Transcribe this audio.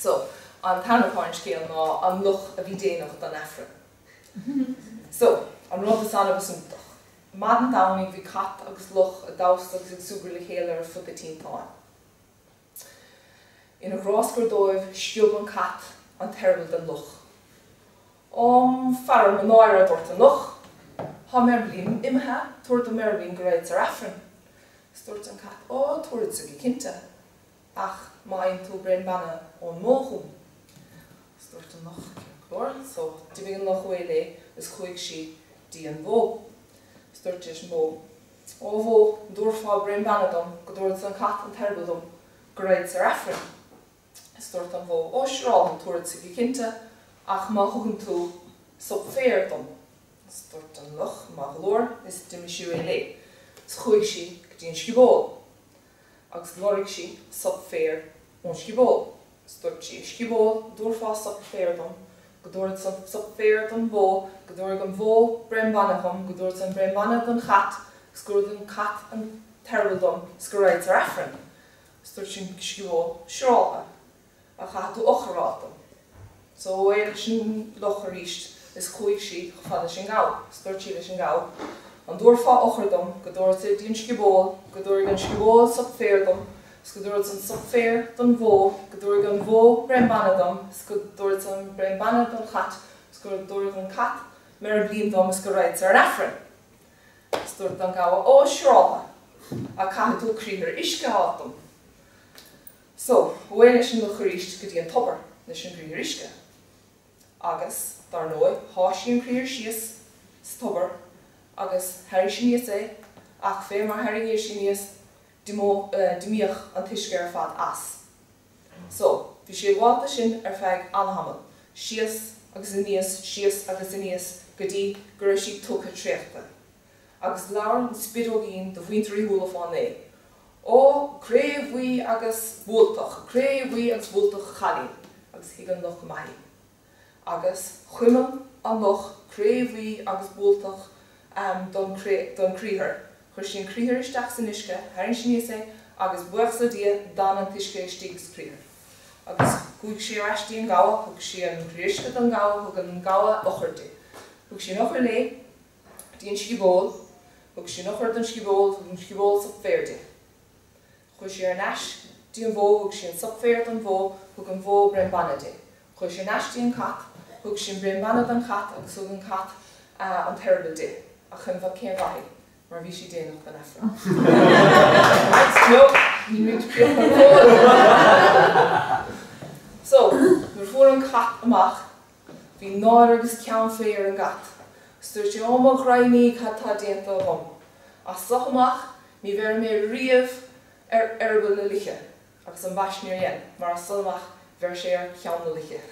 So, an t-ainm atá ar an scéal ná An Luch a Bhí Déanach don Aifreann. So, an rud is annamh is iontach. Maidin Domhnaigh bhí cat agus luch ag damhsa agus ag súgradh le chéile ar fud an tinteáin. Ina ghráscar dóibh sciob an cat an t-eireaball den luch. Ó, fara mo náire, a dúirt an luch, thá m'eirbillín imithe, tabhair dom m'eirbillín go raghadsa ar Aifreann. Is dúirt an cat, Ó, tabharfadsa go cinnte, ach má fhaigheann tú braon bainne ón mbó dhom. Is dúirt an luch, Ceart go leor. So, d'imigh an luch away léi is chuaigh sí dtí an bhó. Is dúirt sí leis an mbó, Ó, a bhó, an dtabharfá braon bainne dom go dtabharfadh an cat an t-eireaball dom go raghadsa ar Aifreann? Is dúirt an bhó, Ó, siúráltha, tabharfadsa go cinnte, ach má thugann tú sop féir dom. Is dúirt an luch, Maith go leor, is d'imigh sí away léi. Is chuaigh sí go dtí an scioból agus lorg sí sop féir ón scioból. Is dúirt sí, A sciobóil, an dtabharfá sop féir dom, go dtabharfadsa sop féir don bhó, go dtabharfadh an bhó braon bainne dhom, go dtabharfadsa an braon bainne don chat, is go dtabharfadh an cat an t-eireaball dom, is go raghadsa ar Aifreann. Is dúirt an scioból, Siúráltha, ach caithfidh tú eochair a fháil dom. So away leis an luch arís is chuaigh sí chomh fada leis an ngabha. Is dúirt sí leis an ngabha, An dtabharfá eochair dom, go dtabharfadsa dtí an scioból, go dtabharfaidh an scioból sop féir dom, is go dtabharfadsa an sop féir don bhó, go dtabharfaidh an bhó braon bainne dom, is go dtabharfadsa an braon bainne don chat, is go dtabharfaidh an cat m'eirbillín dom is go raghadsa ar an Aifreann. Is dúirt an gabha, Ó, siúráltha, ach caithfidh tú criathar uisce a fháil dom. So, away leis an luch arís go dtí an tobar leis an gcriathar uisce. Agus, dar ndóigh, sháigh sí an criathar síos sa tobar agus tharraing sí aníos é, ach fé mar tharraingíodh sí aníos, d'imíodh an t-uisce ar fad as. So, bhí sí ag gabháil de sin ar feadh an-tamaill, síos agus aníos, síos agus aníos, go dtí go raibh sí tugtha traochta. Agus labhair an spideoigín do mhuintir Uí Shúilleabháin léi, Ó, cré bhuí agus bualtach, cré bhuí agus bualtach a chailín! Agus thuig an luch go maith í. Agus chuimil an luch cré bhuí agus bualtach don chriathar. Chuir sí an criathar isteach san uisce, tharraing sí aníos é agus, buíochas le Dia, d'fhan an t-uisce istigh sa chriathar. Agus chuaigh sí ar ais dtí an gabha, thug sí an criathar uisce don ghabha, thug an gabha eochair di. Thug sí an eochair léi dtí an scioból, thug sí an eochair don scioból, thug an scioból sop féir di. Chuaigh sí ar ais dtí an bhó, thug sí an sop féir don bhó, thug an bhó braon bainne di. Chuaigh sí ar ais dtí an cat, thug sí an braon bainne don chat agus thug an cat an t-eireaball di. Ach cén mhaith í, mar bhí sí déanach don Aifreann. Right, no, níl muid críochnaithe go fóill. So, nuair a fuair an cat amach, bhí náire agus ceann fé ar an gcat. Is dúirt sé, Ó mo ghraidhní, cad tá déanta agam? As so amach ní bhéarfaidh mé riamh ar eireaball na luiche, agus ambaist níor dhein, mar as san amach bheir sé ar cheann na luiche.